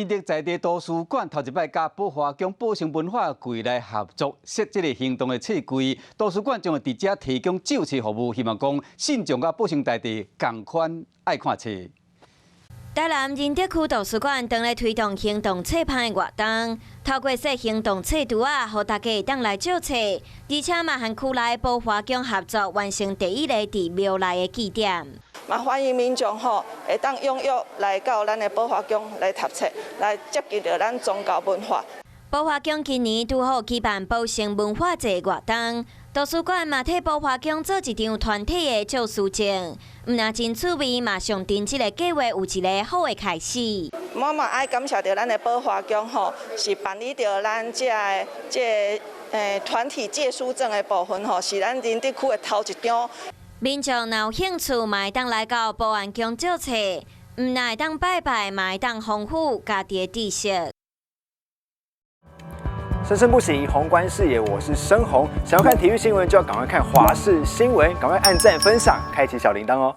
仁德在地圖書館頭一擺佮寶華宮寶成文化櫃來合作設這个行動的冊櫃，圖書館將會佇遮提供借冊服務，希望講信眾佮寶成在地仝款愛看冊。台南仁德區圖書館當咧推動行動冊芳的活動，透過設行動冊櫥仔，予大家會當來借冊，而且嘛和區內寶華宮合作，完成第一个佇廟內的據點。嘛歡迎民眾吼會當踴躍來到咱的寶華宮來讀冊，來接近著咱宗教文化。寶華宮今年拄好舉辦寶成文化節活動，圖書館嘛替寶華宮做一場團體的借書證，毋但真趣味，嘛象徵這个計劃有一个好的開始。我嘛愛感謝著咱的寶華宮吼，是辦理著咱這个團體借書證的部分吼，是咱仁德區的頭一張。民眾若有興趣，嘛會當來到保安宮借冊，毋但會當拜拜，嘛會當豐富家己的知識。生生不息，宏觀視野，我是生宏。想要看體育新聞，就要趕快看華視新聞，趕快按讚分享，開啟小鈴鐺哦。